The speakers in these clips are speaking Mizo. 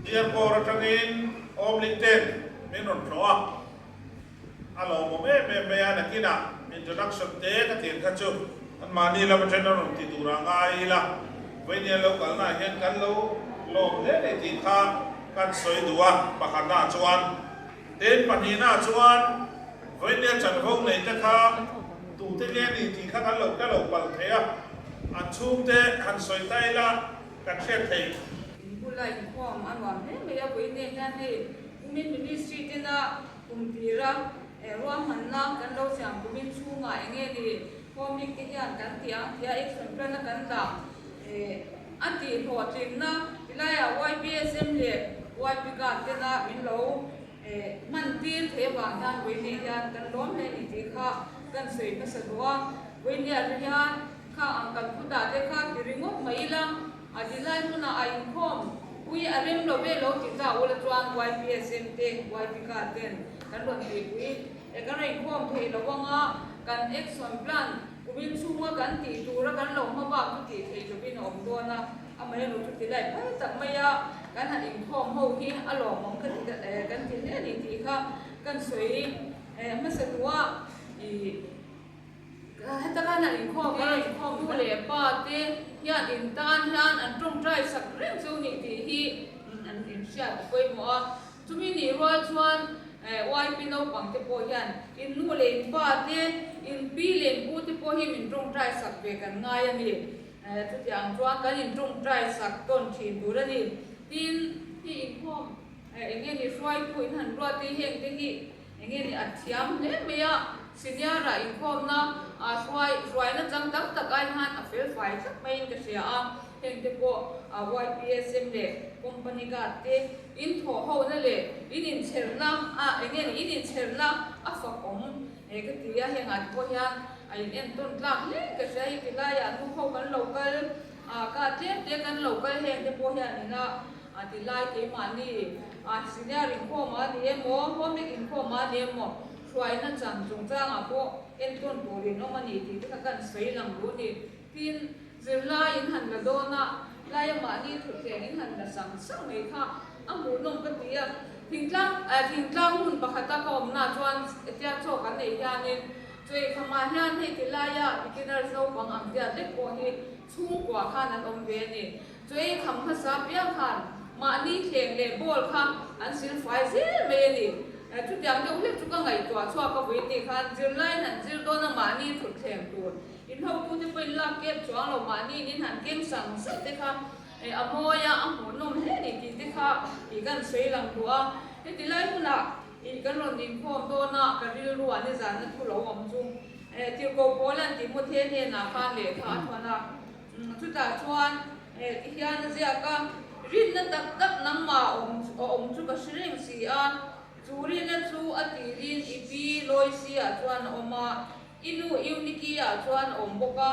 Diarkawr atangin Awmling ten min rawn tlawh a, a lawmawm em em mai a, nakinah introduction te ka tir kha chu anmahni lam atangin a rawn ti tur a ngai ila, vawinia lo kalnaah hian kan lo lawm hle ni tih kha kan sawi duh a, pakhatnaah chuan Tin, pahnihnaah chuan vawinia chanvo neite kha tute nge ni tih kha kan lo hre lo palh thei a, an chhungte han sawi ta ila kan hriat thei. In bula inkhawm a nuam hle mai a, vawinia hian hei kumin ministry tena kum tira ruahmanna kan lo siam kumin chhungah eng nge ni home week te hian kan tih ang tia action plan a kan dah a tih hlawhtlinna tilaiah YPSM leh YP Guard tena min lo hman tir thei avang hian vawinia hian kan lawm hle ni tih kha kan sawi hmasa duh a. Vawinia te hian kha ang kan thu dah te kha ti ringawt mai ila a tilai hmunah a inkhawm pui a rem lo ve lo ti ta ula chuan YPSM te YP Guard ten kan rawn tihpui kan rawn inkhawm thei lo anga kan action plan Kumin chhunga kan tih tura kan lo hma bak chu tih theih lovin a awm dawn a, amaherawh chu ti lai phal tak mai a, kan han inkhawm ho hi a lawmawm ka ti kan ti hle a ni tih kha kan sawi hmasa duh a, ih heta khan han inkhawm e, nu leh pa te hian in tan hian an tawngtai sak reng chu ni tih hi. a pawimawh a. Chumi nih rual chuan YP naupang te pawh hian in nu leh in pa te, in pi leh in pu te pawh hi min tawngtai sak ve kan ngai a ni. Chutiang chuan kan in tawngtai sak tawn thin tur a ni. Tin, hi inkhawm eng nge ni hruaitu in han ruat hi heng te hi eng nge ni a thiam hle mai a, senior ah inkhawmna hruai hruaina chang tam tak ai khan a fel fai thlap maiin ka hria a, heng te pawh YPSM leh company guard te in thawh hona leh in inchherna a eng nge ni in inchherna a fak awm ka ti a, hengah te pawh hian a in entawn tlak hle ka hria hi tilaiah nu ho kan lo kal a ka tlem te kan lo kal heng te pawh hian ina A ti lai keimahni a senior inkhawm a ni emaw, home inkhawm a ni emaw, hruaina chan chungchangah pawh entawn tur in awm a ni tih te kha kan sawi lang duh a ni. Tin, zirlai in han la dawn a, laia mahni thutthleng in han la sang sang mai kha a hmuhnawm ka ti a. Thingtlang thingtlang hmun pakhata ka awmna chuan tia chaw kan neih hianin chaw khamah hian hei ti laia beginners naupang ang tiat lek pawh hi chhungkua khan an awm ve a ni. Chuei kham hmasa piang khan mahni thleng leh ball kha an sil fai zel mai a ni. Chutiang deuh hlek chu ka ngaihtuah chhuak a vui tih khan zirlaiin han zir dawn a mahni thut thleng tur inhotute pawhin lak kep chuang lo mahniin in han keng sang sang te kha a mawi a, a hmuhnawm hle a ni tih te kha ih kan sawi lang duh a. Heti lai hunah ih kan rawn inkhawm dawn a, ka rilruah nizanna thu lo awm chu Tirhkoh Paul an tih Muthe hnenah khan lehkha a thawn a. Chutah chuan ti hian a ziak a, Rinna tak tak nangmah a awm chu ka hre reng si a, chu rinna chu a tirin i pi Loisi-ah chuan a awm a, i nu Euniki-ah chuan a awm bawk a,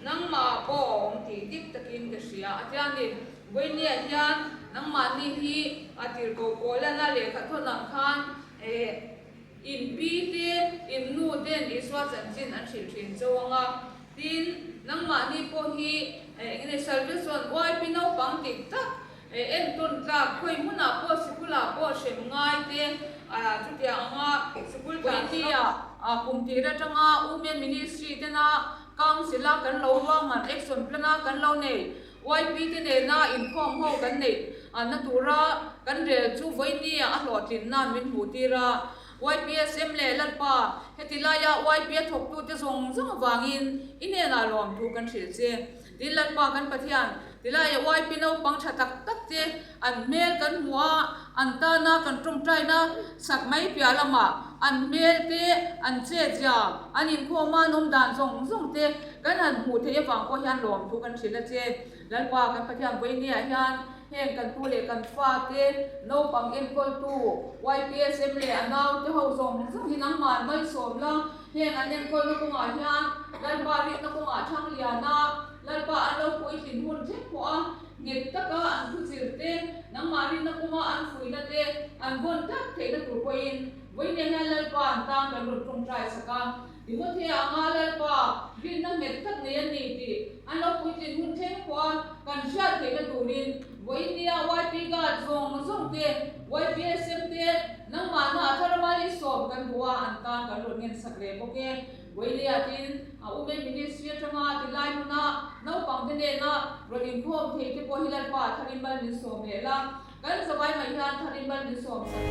nangmahah pawh a awm tih dik takin ka hria a tia ni. Vawinia hian nangmahni hi a tirhkoh Paulana lehkha thawn ang khan in pi te, in nu ten Isua chanchin an hrilh thin chauh ang a. Tin, nangmahni pawh hi eng nge salvation YP naupang dik tak entawn tlak khawi hmunah pawh sikulah pawh hrem ngai te chutiang anga sikul tlan nia kum tir atanga Women Ministry tena Council a kan lo ruahman action plan a kan lo nei YP te nena inkhawm ho kan neih na tura kan rel chu vawinia a hlawhtlin nan min hmuh tir a. YPSM leh Lalpa, heti laia YP a thawktute zawng zawng avangin i hnenah lawmthu kan hrilh che. Tin, Lalpa kan Pathian, ti laia YP naupang tha tak tak te an hmel kan hmu a, an tana kan tawngtaina sak mai piah lamah an hmel te, an chetzia, an inkhawma an awm dan zawng zawng te kan han hmuh theih avang pawh hian lawmthu kan hrilh a che. Lalpa kan Pathian vawinia hian heng kan pu leh kan fate, naupang enkawltu, YPSM leh a naute ho zawng zawng hi nangmah malsawm la, heng an enkawlna kawngah hian Lalpa rinna kawngah thang lian a, Lalpa an lo puitlin hun thleng pawh a, nghet taka an thuchir te, nangmah rinna kawnga an fuihna te an vawn tlat theihna tur pawhin vawinia hian Lalpa an tan kan rawn tawngtai sak a. Timothea anga Lalpa rinna nghet tak nei an ni tih an lo puitlin hun thleng pawh a kan hriat theihna turin vawinia YP Guard zawng zawng te, YPSM te, nangmahna a tharama i sawm kan duh a an tan kan rawn ngen sak leh bawk e. Vawinia tin a Women Ministry atanga tilai hmuna naupang te nena rawn inkhawm thei te pawh hi Lalpa tharin mal min sawm leh la, kan zavai mai hian tharin mal min sawm sak.